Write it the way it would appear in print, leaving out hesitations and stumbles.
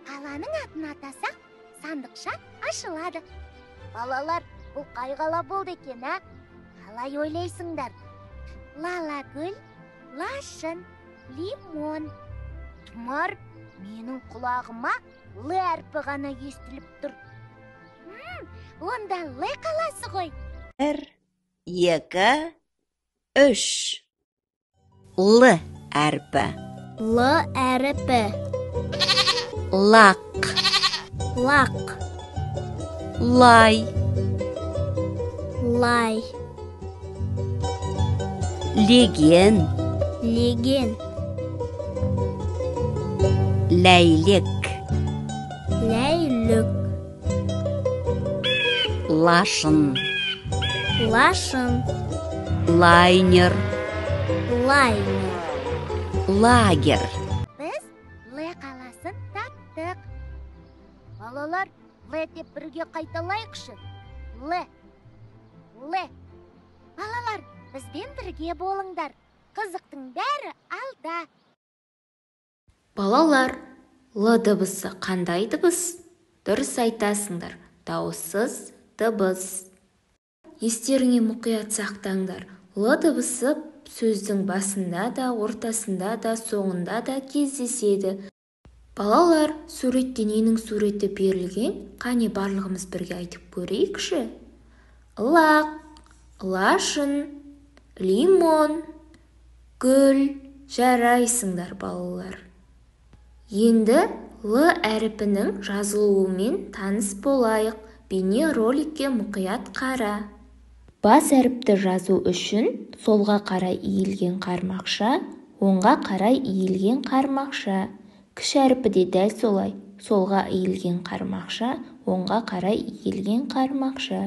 Қаланың атын атасақ, сандықша ашылады. Балалар, бұл қай қала болды екен, а? Қалай ойлайсыңдар? Лалагүл, лашын, лимон. Тұмар, менің құлағыма Л әрпі ғана естіліп тұр. Онда Л қаласы ғой. 1, 2, 3. Л әрпі. Л әрпі. Лақ. Лақ. Лай. Лай. Леген. Леген. Ләйлек. Ләйлек. Лашын. Лашын. Лайнер. Лайнер. Лагер. Біз Л қаласын таптық. Балалар, Л деп бірге қайталайықшы. Л. Л. Балалар, бізбен бірге болыңдар. Қызықтың бәрі алда. Балалар, Л дыбысы қандай дыбыс? Дұрыс айтасыңдар, дауыссыз дыбыс. Естеріңе мұқият сақтаңдар. Л дыбысы сөздің басында да, ортасында да, соңында да кездеседі. Балалар, суретте ненің суреті берілген? Қане барлығымыз бірге айтып көрейікші. Лақ, лашын, лимон, гүл. Жарайсыңдар, балалар. Енді Л әрпінің жазылуымен таныс болайық. Бейне роликке мұқият қара. Бас әріпті жазу үшін солға қарай иілген қармақша, оңға қарай иілген қармақша. Кіші әрпі де дәл солай, солға иілген қармақша, оңға қарай иілген қармақша.